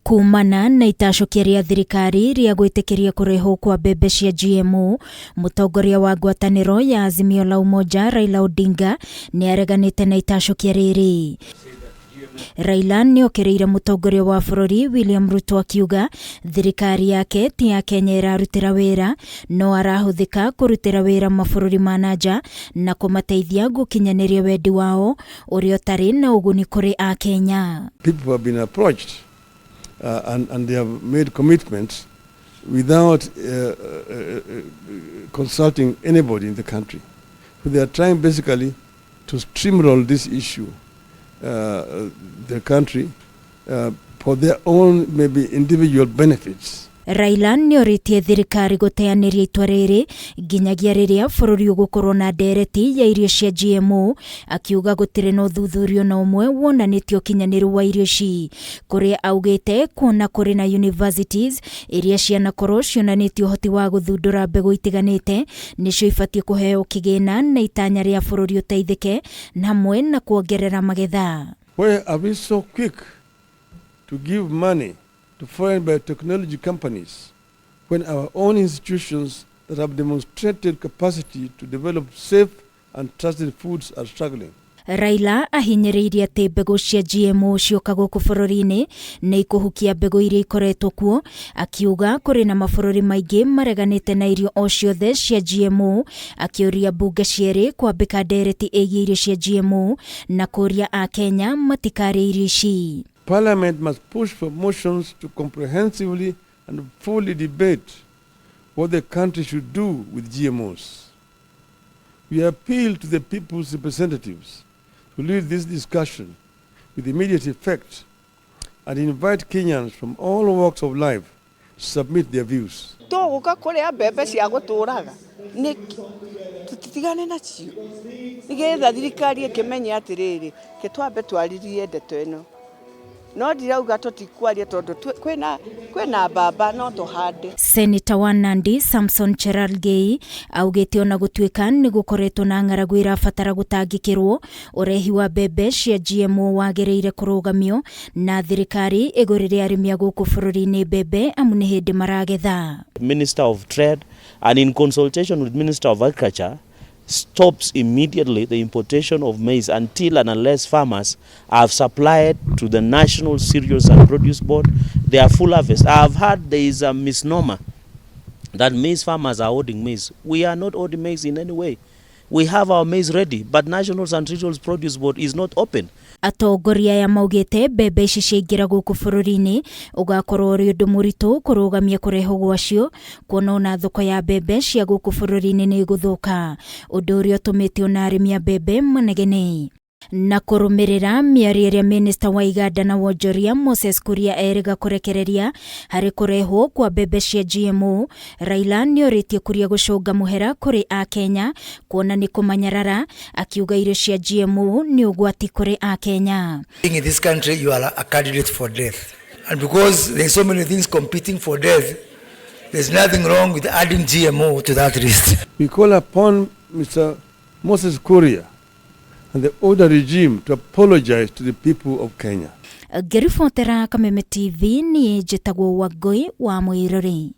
Kumana na itacũkia rĩa thirikari rĩa gwĩtĩkĩria kũrehwo kwa mbembe cia GMO, mũtongoria wa ngwatanĩro ya Azimio la Umoja Raila Odinga nĩ areganĩte na itacũkia rĩrĩ. Raila nĩ okĩrĩire mũtongoria wa bũrũri William Ruto akiuga thirikari yake ti ya Kenya ĩrarutĩra wĩra no arahũthĩka kũrutĩra wĩra mabũrũri ma na nja na kũmateithia gũkinyanĩria wendi wao ũrĩa ũtarĩ na ũguni kũrĩ Akenya. People have been approached and they have made commitments without consulting anybody in the country. So they are trying basically to steamroll this issue, the country, for their own maybe individual benefits. Raila nĩ orĩtie thirikari gũteanĩria itua rĩrĩ nginyagia rĩrĩa bũrũri ũgũkorwo na ndereti ya irio cia GMO, akiuga gũtirĩ na ũthuthuria na ũmwe wonanĩtie ũkinyanĩru wa irio ici, kũrĩa augĩte kuona kũrĩ na universities iria cianakorwo cionanĩtie ũhoti wa gũthundũra mbegũ itiganĩte nĩcio ibatiĩ kũheo kĩgĩna na itanya rĩa bũrũri ũteithĩke na hamwe na kuongerera magetha. Why are we so quick to give money to foreign biotechnology companies when our own institutions that have demonstrated capacity to develop safe and trusted foods are struggling? Raila ahinyĩrĩirie atĩ mbegũ cia GMO cioka gũkũ bũrũri-inĩ nĩ ikũhukia mbegũ iria ikoretwo kuo, akiuga kũrĩ na mabũrũri maingĩ mareganĩte na irio o ciothe cia GMO, akĩũria mbunge cierĩ kwambĩka ndereti ĩgiĩ irio cia GMO na kũria Akenya matikarĩe irio ici. Parliament must push for motions to comprehensively and fully debate what the country should do with GMOs. We appeal to the people's representatives to lead this discussion with immediate effect and invite Kenyans from all walks of life to submit their views. Tũgũka kũrĩa mbembe cia gũtũraga nĩkĩ? Tũtitigane nacio nĩgetha thirikari ĩkĩmenye atĩrĩrĩ, ke twambe twaririe ndeto ĩno, no ndirauga tũtikwaria tondũ kwĩna mbamba no tũhande. Seneta wa Nandi Samson Cherargei augĩte ona gũtuĩka nĩ gũkoretwo na ng'aragu ĩrabatara gũtangĩkĩrwo, ũrehi wa mbembe cia GMO wagĩrĩire kũrũgamio na thirikari ĩgũrĩre arĩmi a gũkũ bũrũri-inĩ mbembe amu nĩ hĩndĩ maragetha. Minister of Trade and in consultation with Minister of Agriculture stops immediately the importation of maize until and unless farmers have supplied to the National Cereals and Produce Board their full harvest. I have heard there is a misnomer that maize farmers are hoarding maize. We are not hoarding maize in any way. We have our maize ready, but National and Cereals Produce Board is not open. Atongoria aya maugĩte mbembe ici ciaingĩra gũkũ bũrũri-inĩ ũgakorwo ũrĩ ũndũ mũritũ kũrũgamia kũrehwo gwacio, kuona ona thoko ya mbembe cia gũkũ bũrũri-inĩ nĩ ĩgũthũka, ũndũ ũrĩa ũtũmĩte ona arĩmi a mbembe manegene. Na kũrũmĩrĩra mĩario ĩrĩa minista wa iganda na wonjoria Moses Kuria erĩga kũrekereria harĩ kũrehwo kwa mbembe cia GMO, Raila nĩorĩtie Kuria gũcũnga mũhera kũrĩ Akenya kuona nĩ kũmanyarara, akiuga irio cia GMO nĩ ũgwati kũrĩ Akenya. In this country you are a candidate for death, and because there are so many things competing for death, there's nothing wrong with adding GMO to that list. We call upon Mr. Moses Kuria and the older regime to apologize to the people of Kenya. Ngĩribotera Kameme TV, niĩ njĩtagwo Wangũi wa Mũirũrĩ.